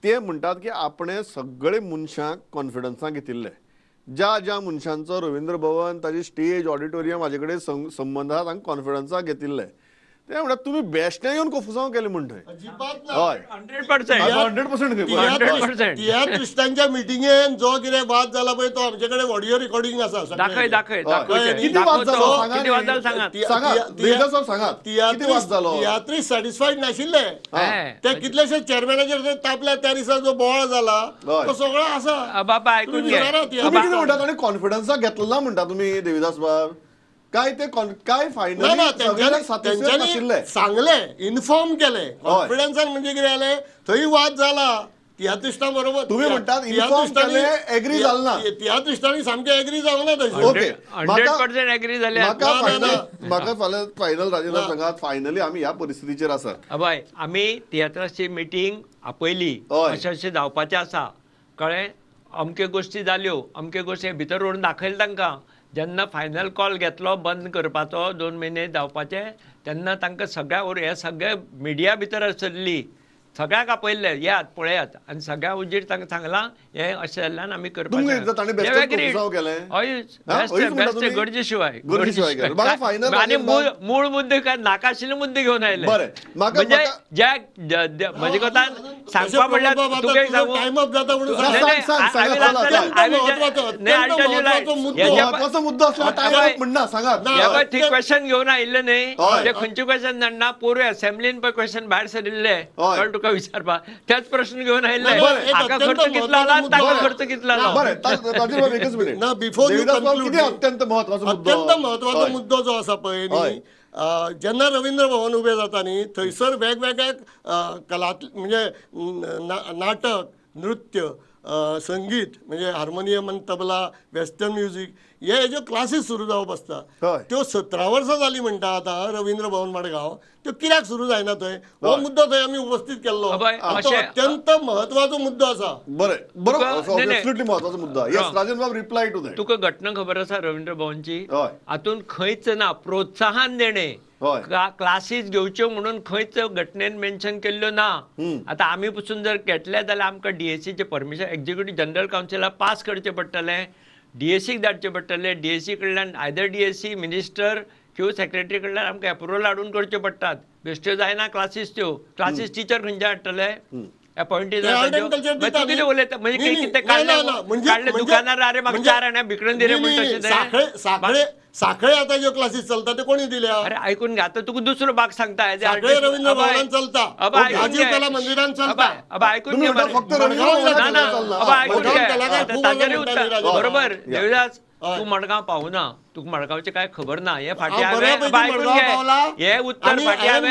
ते म्हणटात की आपणे सगळे मनशांक कॉन्फिडन्सान घेतिल्ले, ज्या ज्या मनशांचो रवींद्र भवन ताजी स्टेज ऑडिटोरियम हाजे कडेन संबंद आसा तांकां कॉन्फिडन्साक घेतिल्ले. ते म्हणटात तुमी बेश्टे येवन कोफुसांव केलें म्हण थंय. हय, 100%. 100%. तियात्रिस्तांच्या मिटिंगेन जो कितें वाद जाला पळय तो आमचे कडेन ऑडियो रिकॉर्डिंग आसा. दाखय दाखय. कितें वाद जालो सांगात. तियात्रिस्ट सॅटिस्फायड नाशिल्ले, ते कितलेशे चेअरमॅनाचेर तापल्या त्या दिसा जो बोवाळ जाला तो सगळो आसा. बाबा आयकून घे, तुमी कितें म्हणटात आनी कॉन्फिडन्साक घेतलो ना म्हणटा तुमी देविदास बाब? काय ते काय फायनल तेंच्यांनी सांगले, इन्फॉर्म केले कॉन्फिडन्सान. म्हणजे कितें जालें, थंय वाद जाला तियात्रिस्तां बरोबर. तुमी म्हणटात इन्फॉर्म केले, एग्री जाल ना. तियात्रिस्तांनी सामके एग्री जावंक ना तशें. ओके, 100% एग्री जाले. म्हाका फाल्यां फायनल राजेंद्र सांगात, फायनली आमी ह्या परिस्थितीचेर आसात. अबय, आमी तियात्राची मिटींग आपयली, अशें अशें जावपाचें आसा, कळ्ळें? अमक्यो गोश्टी जाल्यो, अमक्यो गोश्टी भितर व्हरून दाखयलें तांकां. जेन्ना फायनल कॉल घेतलो बंद करपाचो, 2 म्हयने जावपाचे, तेन्ना तांकां सगळ्या हे सगळे मिडिया भितर आसली, सगळ्यांक आपयल्ले, येयात पळयात, आनी सगळ्या उजीर तांकां सांगलां हें अशें जाल्ल्यान आमी करपाचें. हय, बेश्टे गरजे शिवाय. आनी मूळ मुद्दे काय नाका आशिल्ले मुद्दे घेवन आयले. म्हणजे ज्या म्हजे कोतान सांगपा म्हणल्यार तुका एक सांगू, थंय क्वेश्चन घेवन आयिल्ले न्ही, ते खंयचे क्वेश्चन जाणा, पोरूं असेंब्लीन पळय क्वेश्चन भायर सरिल्ले, कळ्ळें तुका विचारपा, तेच प्रश्न घेवन आयिल्ले. हाका खर्च कितलो आला, ताका खर्च कितलो आला. अत्यंत महत्वाचो अत्यंत महत्वाचो मुद्दो जो आसा पळय न्ही, जेन्ना रवींद्र भवन उबें जाता न्ही, थंयसर वेगवेगळ्या कला म्हणजे नाटक, नृत्य, संगीत म्हणजे हार्मोनियम आनी तबला, वेस्टर्न म्युजीक, हे ज्यो क्लासीस सुरू जावप आसता त्यो 17 वर्सां जालीं म्हणटा आतां रवींद्र भवन मडगांव, त्यो कित्याक सुरू जायना थंय, हो मुद्दो थंय आमी उपस्थीत केल्लो. अत्यंत महत्वाचो मुद्दो आसा. बरें, बरोबर, महत्वाचो मुद्दो. येस राजन बाब, रिप्लाय टू that. तुका घटना खबर आसा रवींद्र भवनची? हातूंत खंयच ना प्रोत्साहन देणे, क्लासीस घेवच्यो म्हणून खंयच घटनेन मेन्शन केल्ल्यो ना. आतां आमी पसून जर घेतले जाल्यार आमकां डीएसीचें परमिशन एक्झिक्युटीव जनरल कावन्सिलाक पास करचें पडटलें, डीएसीक धाडचें पडटलें, डीएसी कडल्यान आयदर डीएसी मिनिस्टर किंवा सेक्रेटरी कडल्यान आमकां एप्रुवल हाडून करच्यो पडटात. बेश्ट्यो जायना क्लासीस, त्यो क्लासीस टिचर खंयचे हाडटले, अपॉइंटी कितें उलयता म्हणजे कितें काडलें दुकानार, अरे म्हाका 4 आण्या भिकणून दिले म्हण तशें. साखळे आतां ज्यो क्लासीस चलता त्यो कोणी दिल्या? अरे आयकून घे, आतां तुका दुसरो भाग सांगता. साखळे रवींद्र भवनान चलता, राजीव कला मंदिरान चलता. आयकून घे, आयकून घे, ताजेरूय उत्तर बरोबर. देवदास, तूं मडगांव पावना, तुका मडगांवचें कांय खबर ना. हे फाटीं हांवें आयकून घे, हे उत्तर फाटीं हांवें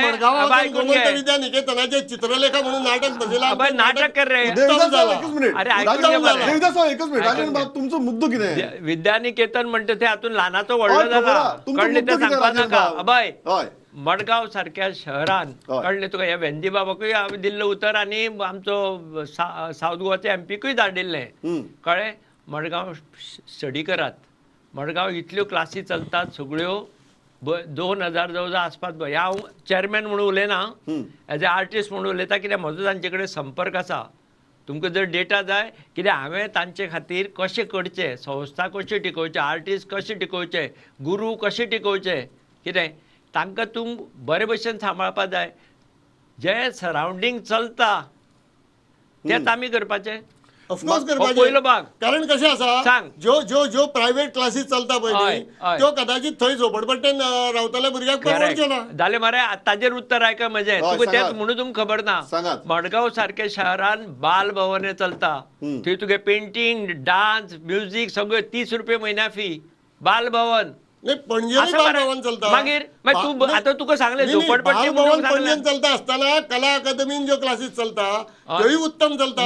आयकून घे. विद्या निकेतनाचें चित्रलेखा म्हणून नाटक बसयलां. नाटक कर रे. अरे आयकून घे, एकच मिनिट राजन बाब, तुमचो मुद्दो कितें? विद्यानिकेतन म्हणटा ते हातूंत ल्हानाचो व्हडलो जाला, कळ्ळें? तें सांगपा नाका. अबय, मडगांव सारक्या शहरान, कळ्ळें तुका, ह्या वेंदी बाबाकूय हांवें दिल्लें उतर आनी आमचो सावथ गोवाचे एमपीकूय धाडिल्लें, कळ्ळें? मडगांव स्टडी करात, मडगांव इतल्यो क्लासी चलतात सगळ्यो, 2000 जवळ जवळ आसपास. हांव चेअरमॅन म्हणून उलयना, एज ए आर्टिस्ट म्हणून उलयता, कित्याक म्हजो तांचे कडेन संपर्क आसा. तुमकां जर डेटा जाय, कित्याक हांवें तांचे खातीर कशें करचें, संस्था कश्यो टिकोवच्यो, आर्टिस्ट कशे टिकोवचे, गुरू कशे टिकोवचे, कितें तांकां तूं बरे भशेन सांबाळपा जाय. जें सरावंडींग चलता तेंच आमी करपाचें. ऑफकोर्स करपाचें पयलो भाग. कारण कशें आसा सांग, ज्यो ज्यो ज्यो प्रायव्हेट क्लासीस चलता पळय त्यो कदाचित थंय झोपडपट्टेन रावतल्या भुरग्याक परवडच्यो ना. जालें मरे, ताजेर उत्तर आयक म्हजें, तुका तेंच म्हणून तुमकां खबर ना. मडगांव सारक्या शहरान बाल भवन चलता, थंय तुगे पेंटींग, डान्स, म्युजीक सगळें 30 रुपये म्हयन्या फी. बाल भवन पणजे बाल भवन चलता. मागीर तूं आतां तुका सांगलें झोपडपट्टी भवन पणजेन चलता आसतना कला अकादमीन ज्यो क्लासीस चलता त्योय उत्तम चलता.